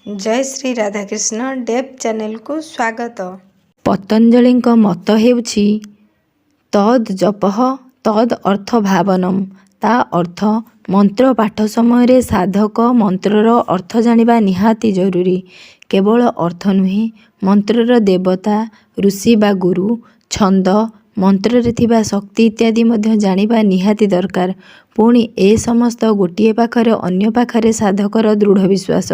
ଜୟ Shri Radhakrishna Dave ଚ୍ୟାନେଲକୁ ସ୍ୱାଗତ। ପତଞ୍ଜଳିଙ୍କ ମତ ହେଉଛି ତଦ୍ ଜପଃ ତଦ୍ ଅର୍ଥ ଭାବନମ୍। ତା' ଅର୍ଥ ମନ୍ତ୍ର ପାଠ ସମୟରେ ସାଧକ ମନ୍ତ୍ରର ଅର୍ଥ ଜାଣିବା ନିହାତି ଜରୁରୀ। କେବଳ ଅର୍ଥ ନୁହେଁ, ମନ୍ତ୍ରର ଦେବତା, ଋଷି ବା ଗୁରୁ, ଛନ୍ଦ, ମନ୍ତ୍ରରେ ଥିବା ଶକ୍ତି ଇତ୍ୟାଦି ମଧ୍ୟ ଜାଣିବା ନିହାତି ଦରକାର। ପୁଣି ଏ ସମସ୍ତ ଗୋଟିଏ ପାଖରେ, ଅନ୍ୟ ପାଖରେ ସାଧକର ଦୃଢ଼ ବିଶ୍ୱାସ।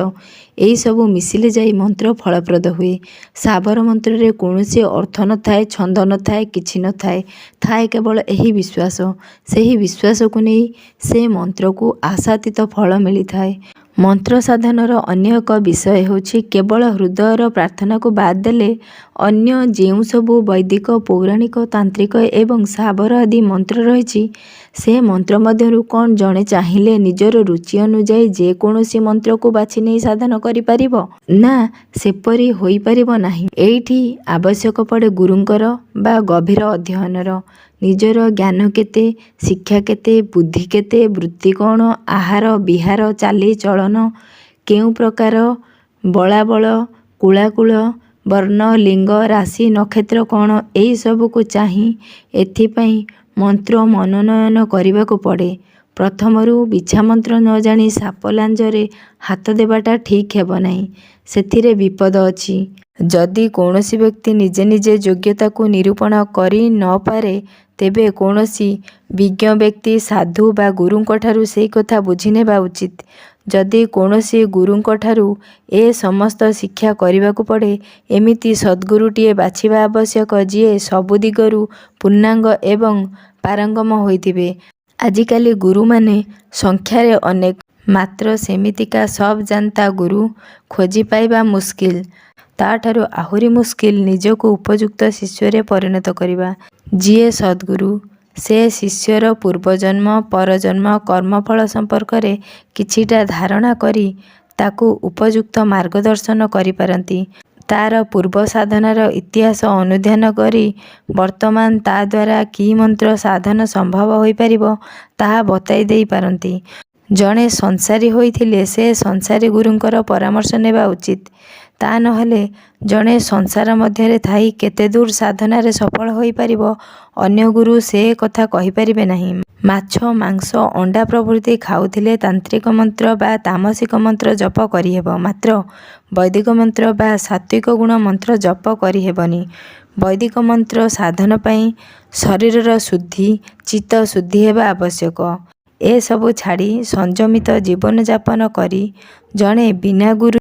ଏହିସବୁ ମିଶିଲେ ଯାଇ ମନ୍ତ୍ର ଫଳପ୍ରଦ ହୁଏ। ଶାବର ମନ୍ତ୍ରରେ କୌଣସି ଅର୍ଥ ନଥାଏ, ଛନ୍ଦ ନଥାଏ, କିଛି ନଥାଏ, ଥାଏ କେବଳ ଏହି ବିଶ୍ୱାସ। ସେହି ବିଶ୍ୱାସକୁ ନେଇ ସେ ମନ୍ତ୍ରକୁ ଆଶାତୀତ ଫଳ ମିଳିଥାଏ। ମନ୍ତ୍ର ସାଧନର ଅନ୍ୟ ଏକ ବିଷୟ ହେଉଛି, କେବଳ ହୃଦୟର ପ୍ରାର୍ଥନାକୁ ବାଦ୍ ଦେଲେ ଅନ୍ୟ ଯେଉଁସବୁ ବୈଦିକ, ପୌରାଣିକ, ତାନ୍ତ୍ରିକ ଏବଂ ଶାବର ଆଦି ମନ୍ତ୍ର ରହିଛି, ସେ ମନ୍ତ୍ର ମଧ୍ୟରୁ କ'ଣ ଜଣେ ଚାହିଁଲେ ନିଜର ରୁଚି ଅନୁଯାୟୀ ଯେ କୌଣସି ମନ୍ତ୍ରକୁ ବାଛିନେଇ ସାଧନ କରିପାରିବ? ନା, ସେପରି ହୋଇପାରିବ ନାହିଁ। ଏଇଠି ଆବଶ୍ୟକ ପଡ଼େ ଗୁରୁଙ୍କର ବା ଗଭୀର ଅଧ୍ୟୟନର। ନିଜର ଜ୍ଞାନ କେତେ, ଶିକ୍ଷା କେତେ, ବୁଦ୍ଧି କେତେ, ବୃତ୍ତି କ'ଣ, ଆହାର, ବିହାର, ଚାଲି ଚଳନ କେଉଁ ପ୍ରକାର, ବଳାବଳ, କୁଳାକୁଳ, ବର୍ଣ୍ଣ, ଲିଙ୍ଗ, ରାଶି, ନକ୍ଷତ୍ର କ'ଣ, ଏହି ସବୁକୁ ଚାହିଁ ଏଥିପାଇଁ ମନ୍ତ୍ର ମନୋନୟନ କରିବାକୁ ପଡ଼େ। ପ୍ରଥମରୁ ବିଛାମନ୍ତ୍ର ନ ଜାଣି ସାପ ଲାଞ୍ଜରେ ହାତ ଦେବାଟା ଠିକ୍ ହେବ ନାହିଁ। ସେଥିରେ ବିପଦ ଅଛି। ଯଦି କୌଣସି ବ୍ୟକ୍ତି ନିଜେ ନିଜେ ଯୋଗ୍ୟତାକୁ ନିରୂପଣ କରି ନ ପାରେ, ତେବେ କୌଣସି ବିଜ୍ଞ ବ୍ୟକ୍ତି, ସାଧୁ ବା ଗୁରୁଙ୍କଠାରୁ ସେକଥା ବୁଝିନେବା ଉଚିତ। ଯଦି କୌଣସି ଗୁରୁଙ୍କଠାରୁ ଏ ସମସ୍ତ ଶିକ୍ଷା କରିବାକୁ ପଡ଼େ, ଏମିତି ସଦ୍ଗୁରୁଟିଏ ବାଛିବା ଆବଶ୍ୟକ, ଯିଏ ସବୁ ଦିଗରୁ ପୂର୍ଣ୍ଣାଙ୍ଗ ଏବଂ ପାରଙ୍ଗମ ହୋଇଥିବେ। ଆଜିକାଲି ଗୁରୁମାନେ ସଂଖ୍ୟାରେ ଅନେକ, ମାତ୍ର ସେମିତିକା ସବ୍ ଜାନ୍ତା ଗୁରୁ ଖୋଜି ପାଇବା ମୁସ୍କିଲ। ତା'ଠାରୁ ଆହୁରି ମୁସ୍କିଲ ନିଜକୁ ଉପଯୁକ୍ତ ଶିଷ୍ୟରେ ପରିଣତ କରିବା। ଯିଏ ସଦ୍ଗୁରୁ, ସେ ଶିଷ୍ୟର ପୂର୍ବଜନ୍ମ, ପରଜନ୍ମ କର୍ମଫଳ ସମ୍ପର୍କରେ କିଛିଟା ଧାରଣା କରି ତାକୁ ଉପଯୁକ୍ତ ମାର୍ଗଦର୍ଶନ କରିପାରନ୍ତି। ତା'ର ପୂର୍ବ ସାଧନାର ଇତିହାସ ଅନୁଧ୍ୟାନ କରି ବର୍ତ୍ତମାନ ତା'ଦ୍ୱାରା କି ମନ୍ତ୍ର ସାଧନ ସମ୍ଭବ ହୋଇପାରିବ, ତାହା ବତାଇ ଦେଇ ପାରନ୍ତି। ଜଣେ ସଂସାରୀ ହୋଇଥିଲେ ସେ ସଂସାରୀ ଗୁରୁଙ୍କର ପରାମର୍ଶ ନେବା ଉଚିତ। ତା' ନହେଲେ ଜଣେ ସଂସାର ମଧ୍ୟରେ ଥାଇ କେତେଦୂର ସାଧନାରେ ସଫଳ ହୋଇପାରିବ, ଅନ୍ୟ ଗୁରୁ ସେ କଥା କହିପାରିବେ ନାହିଁ। ମାଛ, ମାଂସ, ଅଣ୍ଡା ପ୍ରଭୃତି ଖାଉଥିଲେ ତାନ୍ତ୍ରିକ ମନ୍ତ୍ର ବା ତାମସିକ ମନ୍ତ୍ର ଜପ କରିହେବ, ମାତ୍ର ବୈଦିକ ମନ୍ତ୍ର ବା ସାତ୍ତ୍ୱିକ ଗୁଣ ମନ୍ତ୍ର ଜପ କରିହେବନି। ବୈଦିକ ମନ୍ତ୍ର ସାଧନ ପାଇଁ ଶରୀରର ଶୁଦ୍ଧି, ଚିତ୍ତ ଶୁଦ୍ଧି ହେବା ଆବଶ୍ୟକ। ଏସବୁ ଛାଡ଼ି ସଂଯମିତ ଜୀବନଯାପନ କରି ଜଣେ ବିନା ଗୁରୁ